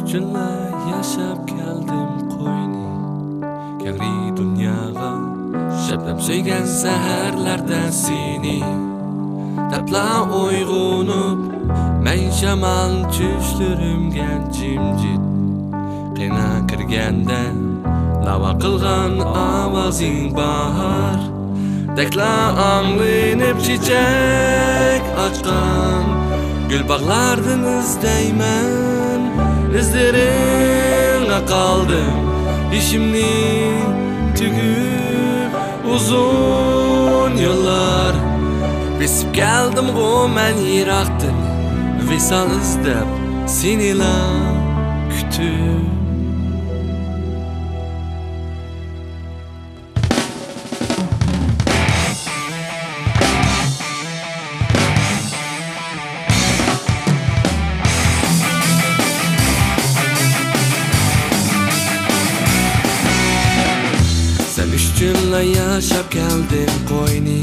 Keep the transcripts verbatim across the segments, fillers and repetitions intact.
ئۈچۈنلا ياشاپ كەلدىم قوينى كەڭرى دۇنياغا، شەبنەم سۆيگەن سەھەرلەردە سېنى دەپلا ئويغىنىپ، مەن شامال چۈشلىرىمگە جىمجىت قىنا كىرگەندە، ناۋا قىلغان ئاۋازىڭ باھار دەكلا ئاڭلىنىپ، چېچەك ئاچقان گۈل باغلاردىن ئىزدەيمەن، ئىزلىرىڭغا قالدىم، بېشىمنى تۈگۈپ ئۇزۇن يوللار بېسىپ كەلدىمغۇ مەن يىراقتىن، ۋىسال ئىزدەپ سېنىلا كۈتۈپ. سەن ئۈچۈنلا ياشاپ كەلدىم قوينى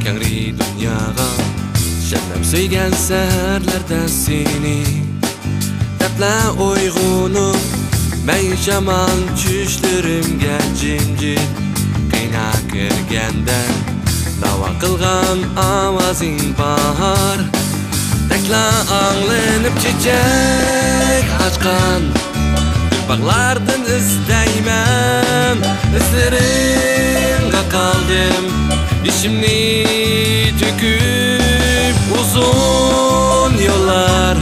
كەڭرى دۇنياغا، شەبنەم سۆيگەن سەھەرلەردە سېنى دەپلا ئويغىنىپ، مەن شامال چۈشلىرىمگە جىمجىت قىنا كىرگەندە، ناۋا قىلغان ئاۋازىڭ باھار دەكلا ئاڭلىنىپ، چېچەك ئاچقان گۈل باغلاردىن ئىزدەيمەن، ئىزلىرىڭغا قالدىم، بېشىمنى تۈگۈپ ئۇزۇن يوللار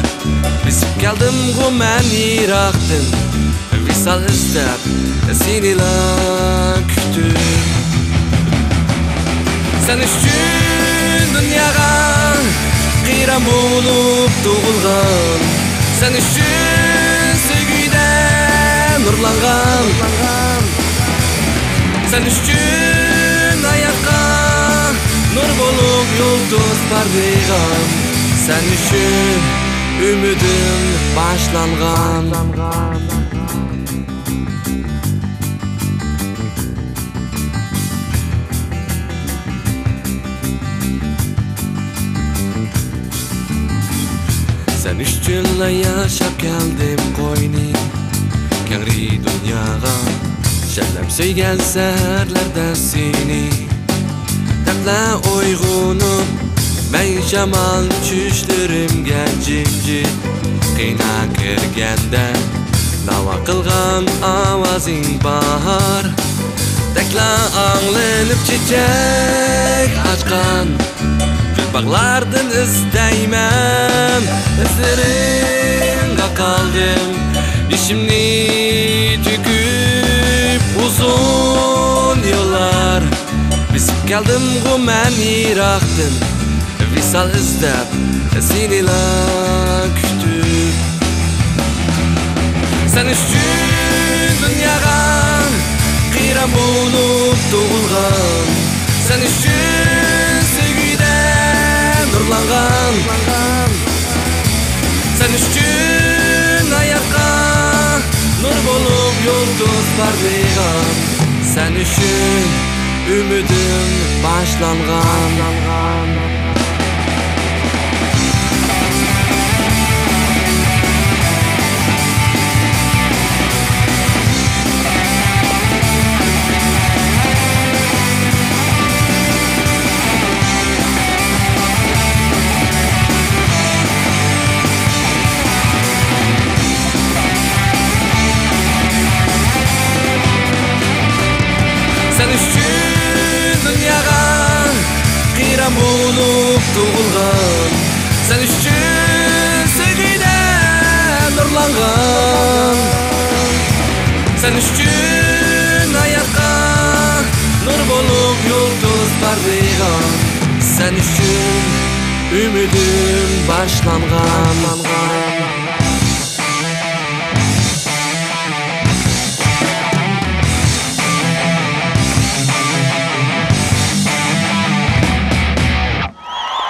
بېسىپ كەلدىمغۇ مەن يىراقتىن، ۋىسال ئىزدەپ سېنىلا كۈتۈپ. سەن ئۈچۈن دۇنياغا قىران بولۇپ تۇغۇلغان، سەن ئۈچۈن سۆيگۈدە نۇرلانغان، سەن ئۈچۈن ھاياتقا نۇر بولۇپ يۇلتۇز پارلىغان، سەن ئۈچۈن ئۈمىدىم باشلانغان. سەن ئۈچۈنلا ياشاپ كەلدىم قوينى كەڭرى دۇنياغا، شەبنەم سۆيگەن سەھەرلەردە سېنى دەپلا ئويغىنىپ، مەن شامال چۈشلىرىمگە جىمجىت قىنا كىرگەندە، ناۋا قىلغان ئاۋازىڭ باھار دەكلا ئاڭلىنىپ، چېچەك ئاچقان گۈل باغلاردىن ئىزدەيمەن، ئىزلىرىڭغا قالدىم، بېشىمنى تۈگۈپ ئۇزۇن يوللار بېسىپ كەلدىمغۇ مەن يىراقتىن، ۋىسال ئىزدەپ سېنىلا كۈتۈپ. سەن ئۈچۈن دۇنياغا قىران بولۇپ تۇغۇلغان، سەن ئۈچۈن سۆيگۈدە نۇرلانغان، سەن ئۈچۈن ھاياتقا نۇر بولۇپ يۇلتۇز پارلىغان، سەن ئۈچۈن ئۈمىدىم باشلانغان. سەن ئۈچۈن دۇنياغا قىران بولۇپ تۇغۇلغان، سەن ئۈچۈن سۆيگۈدە نۇرلانغان، سەن ئۈچۈن ھاياتقا نۇر بولۇپ يۇلتۇز پارلىغان، سەن ئۈچۈن ئۈمىدىم باشلانغان.